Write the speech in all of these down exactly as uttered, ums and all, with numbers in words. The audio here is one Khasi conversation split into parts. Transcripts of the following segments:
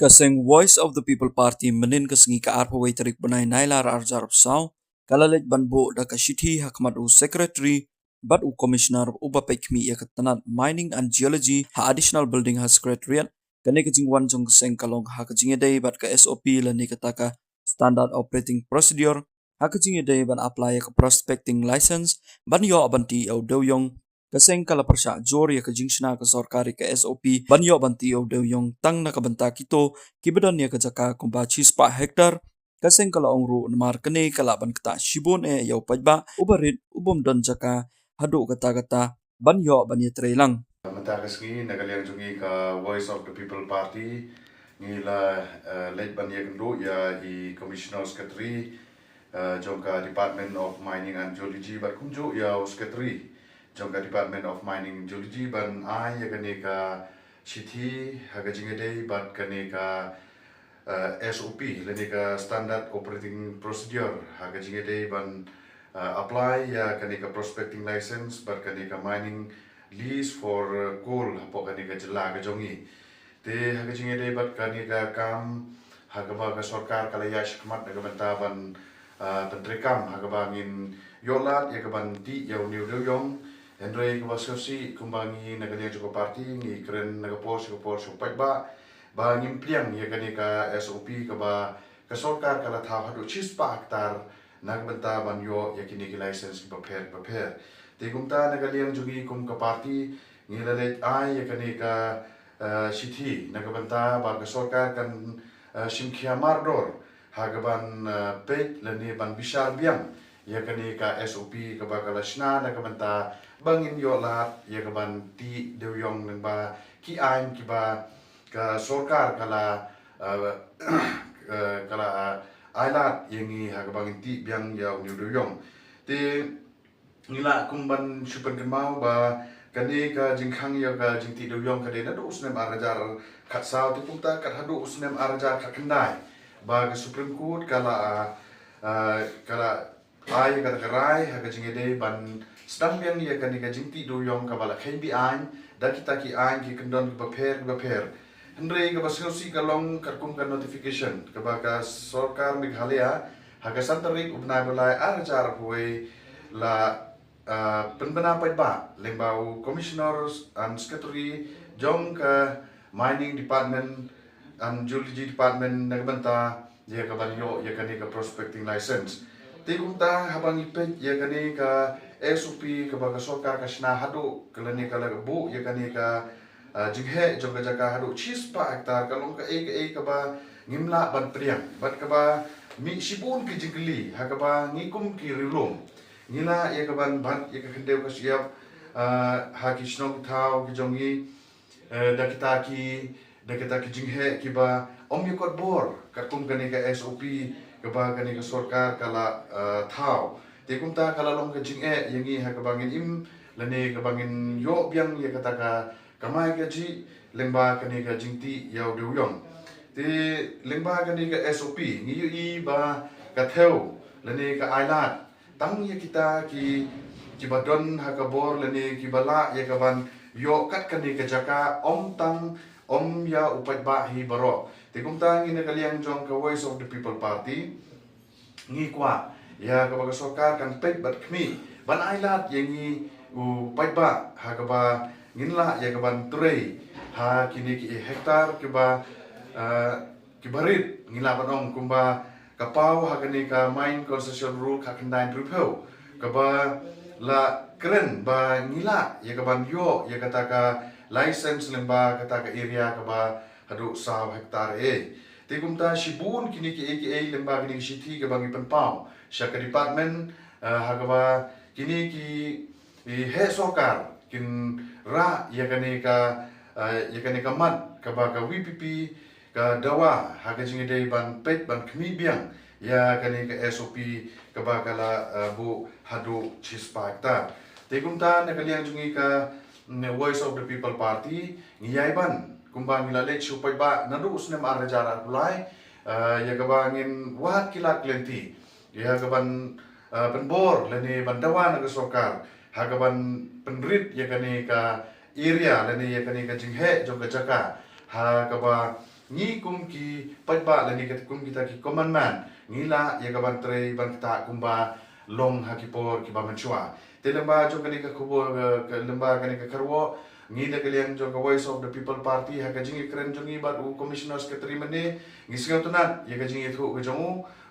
Ka seng Voice of the People Party mynnin ka sngi ka arphew wei tarik bnai Nailar arhajar arphew saw ka la leit ban buh da ka shithi ha khmat u Secretary bad u Commissioner uba peit khmih ïa ka tnat Mining and Geology ha Additional Building ha Secretariat. Kane ka jingwan jong ka seng ka long ha ka jingïadei bad ka S O P lane kata ka Standard Operating Procedure ha ka jingïadei ban apply ïa ka Prospecting License ban ïoh ban tih ïa u dewïong. Ka seng ka la pyrshah jur ïa ka jingshna ka sorkar ïa ka S O P ban ïoh ban tih ïa u dewïong tang na ka bynta kito kiba don ïa ka jaka kumba shispah hektar. Ka seng ka la ong ruh namar kane ka lah ban ktah shibun eh ïa u paidbah uba rit u bym don jaka haduh katta katta ban ïoh ban ïatrei lang. Mynta ka sngi na ka liang jong ngi ka Voice of the People Party ngi la, eh, leit ban ïakynduh ïa i Commissioner Secretary, eh, jong ka Department of Mining and Geology bad kumjuh ïa u Secretary jong ka Department of Mining and Geology ban ai ïa kane ka shithi ha ka jingïadei bad kane ka, eh, S O P lane ka Standard Operating Procedure ha ka jingïadei ban, eh, apply ïa kane ka Prospecting License bad kane ka Mining Lease for, eh, Coal hapoh kane ka jylla ka jong ngi. Te ha ka jingïadei bad kane ka kam ha kaba ka sorkar ka la ïaid shakhmat na ka bynta ban, ah, ban treikam ha kaba ngin ïoh lad ïa ka ban tih ïa une u dewïong. Hynrei kaba sngewsih kumba ngi na ka liang jong ka party ngi kren na ka por sha ka por sha u paidbah ba ngim pdiang ïa kane ka S O P kaba ka sorkar ka la thaw haduh shispah hektar na ka bynta ban ïoh ïa kine ki license kiba pher kiba pher. Te kumta na ka liang jong ngi kum ka party ngi la leit ai ïa kane ka, eh, shithi na ka bynta ba ka sorkar kan, eh, shim khia mardor ha ka ban, eh, peit lane ban bishar biang ïa kane ka S O P kaba ka la shna na ka bynta ba ngin ïoh lad ïa ka ban tih dewïong lyngba ki aiñ kiba ka sorkar ka la, eh, eh, ka la, eh, ai lad ïa ngi ha kaba ngin tih biang ïa une u dewïong. Te ngi lah kum ban shu pynkynmaw ba kane ka jingkhang ïa ka jingtih dewïong ka dei naduh u snem arhajar khatsaw te kumta kat haduh u snem arhajar khatkhyndai ba ka Supreme Court ka la, ah, ka la ai ïa kata ka rai ha ka jingïadei ban sdang biang ïa kane ka jingtih dewïong kaba la kheiñ be-aiñ da kita ki aiñ ki kyndon kiba pher kiba pher. Hynrei kaba sngewsih ka long katkum ka notification kaba ka sorkar Meghalaya ha ka san tarik u bnai ba lai arhajar arphew wei la, ah, pynbna paidbah lyngba u Commissioner and Secretary jong ka Mining Department and Geology Department na ka bynta ïa ka ban ïoh ïa kane ka Prospecting License. Te kumta haba ngi peit ïa kane ka S O P kaba ka sorkar ka shna haduh ka lane ka la buh ïa kane ka, ah, jingheh jong ka jaka haduh shispah hektar ka long kaei kaei kaba ngim lah ban pdiang bad kaba mih shibun ki jingkylli ha kaba ngi kum ki riewlum ngi lah ïa ka ban bat ïa ka khyndew ka shyiap, ah, ha ki shnong ki thaw ki jong ngi, eh, da kita ki da kita ki jingheh kiba ym ïakot bor katkum kane ka S O P kaba kane ka sorkar ka la, eh, thaw. Te kumta ka la long ka jingeh ïa ngi ha kaba ngin im lane kaba ngin ïoh biang ïa kata ka kamai kajih lyngba kane ka jingtih ïa u dewïong. Te lyngba kane ka S O P ngi ïohi ba ka thew lane ka ai lad tang ïa kita ki, kiba don ha ka bor lane kiba lah ïa ka ban ïoh kat kane ka jaka ym tang ym ïa u paidbah hi baroh. Te kumta ngi na ka liang jong ka Voice of the People Party ngi kwah ïa kaba ka sorkar kan peit bad khmih ban ai lad ïa ngi u paidbah ha kaba ngin lah ïa ka ban trei ha kine ki hektar kiba, eh, kiba rit ngi lah ban ong kumba ka paw ha kane ka Mine Concession Rule khatkhyndai hynriewphew kaba la kren ba ngi lah ïa ka ban ïoh ïa kata ka license lyngba kata ka area kaba haduh saw hektar eh. Te kumta shibun kine kiei kiei lyngba kine ki shithi kaba ngi pynpaw sha ka department, eh, ha kaba kine ki, ki heh sorkar kin rah ïa kane ka, eh, ïa kane ka mat kaba ka V P P ka dawa ha ka jingïadei ban peit ban khmih biang ïa kane ka S O P kaba ka la, eh, buh haduh shispah hektar. Te kumta na ka liang jong ngi ka, mm, Voice of the People Party ngi ïai ban kumba ngi la leit sha u paidbah naduh u snem arhajar arphew lai, eh, ïa kaba ngin wad ki lad ki lynti ïa ka ban, eh, pynbor lane ban dawa na ka sorkar ha ka ban pynrit ïa kane ka area lane ïa kane ka jingheh jong ka jaka ha kaba Ngi kum ki paidbah lane kum kita ki common man, ngi lah ïa ka ban trei ban ktah kumba long ha ki por kiba mynshuwa. Te lyngba jong kane ka khubor, ka lyngba kane ka kharwoh, ngi na ka liang jong ka Voice of the People Party, ha ka jingïakren jong ngi bad u Commissioner Secretary mynne, ngi sngewtynnad ïa ka jingïathuh ka jong u,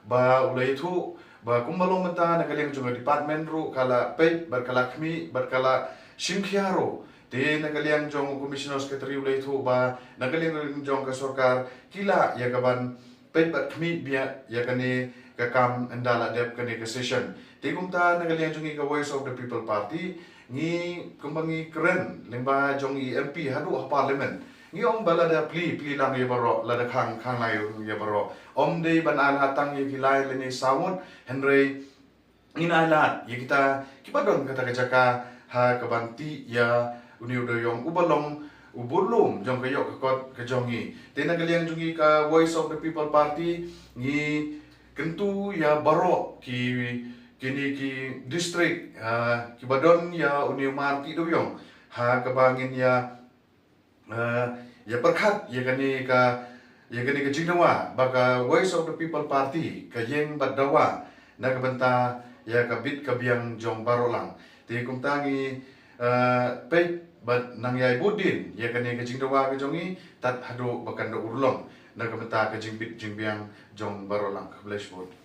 ba u la ïathuh ba kumba long mynta na ka liang jong ka department ruh ka la peit bad ka la khmih bad ka la shim khia ruh. Te na ka liang jong u Commissioner Secretary u la ïathuh ba na ka liang jong ka sorkar ki lah ïa ka ban peit bad khmih biang ïa kane ka kam ynda la dep kane ka session. Te kumta na ka liang jong ngi ka Voice of the People Party, ngi kumba ngi kren lyngba jong i M P haduh ha Parliament, ngi ong ba lada plie, plie lang ïa baroh, lada khang, khang lang ïa baroh. Ym dei ban ai lad tang ïa ki lai lane saw ngut, hynrei ngin ai lad ïa kita kiba don kata ka jaka ha ka ban tih ïa une u dewïong uba long u budlum jong ka ïoh ka kot ka jong ngi. Te na ka liang jong ngi ka Voice of the People Party, ngi kyntu ïa baroh ki, kine ki district, ah, kiba don ïa une u mar tih dewïong, ha kaba ngin ïa, ah, ïa pyrkhat ïa kane ka, ïa kane ka jingdawa ba ka Voice of the People Party ka ïeng bad dawa na ka bynta ïa ka bit ka biang jong baroh lang. Te kumta ngi, ah, peit bad nang ïai bud dien ïa kane ka jingdawa ka jong ngi tad haduh ba kan da urlong na ka bynta ka jingbit jingbiang jong baroh lang. Khublei shibun.